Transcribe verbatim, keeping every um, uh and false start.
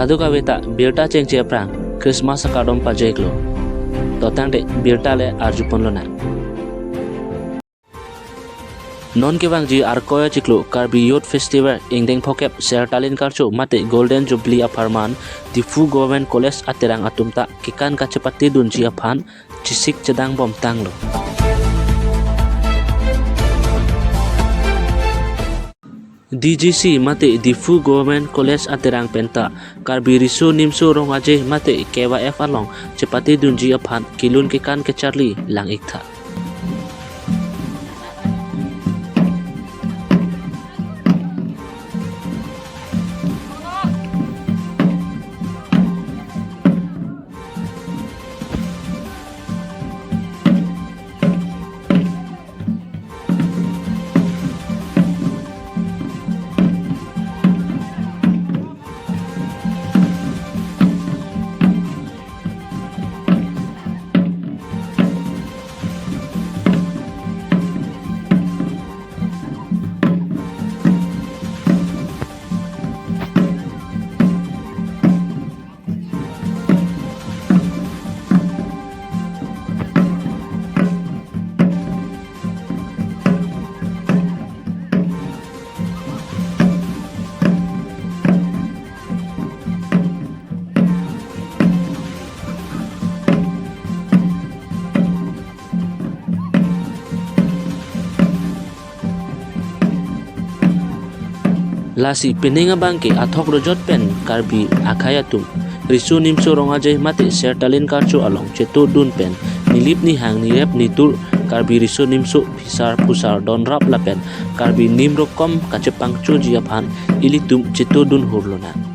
Kadokave ta birta chengche aphrang Christmas akardom pajeklo. To tangte birta le arjupon lonang. Non kevangji Arkoi achiklo Karbi Youth Festival ingdeng phokep Sertalin Karcho mate Golden Jubilee apharman Diphu Government College aterang atum ta kekan kachepatedunji aphan chesik chedangbom tanglo. D G C mate Diphu Government College aterang penta Karbi Riso Nimso Rong Aje mate K Y F along chepatedunji aphan kelun kekan kecharli lang-ik tha. Lasi pining abangke athok rojot pen Karbi akhei atum Riso Nimso Rong Aje mate Sertalin Karcho along chetodun pen nilip nihang nirep nitur Karbi Riso Nimso phisar phusar donrap lapen Karbi nim rokom kachepangchoji aphan ilitum chetodun hur lonang.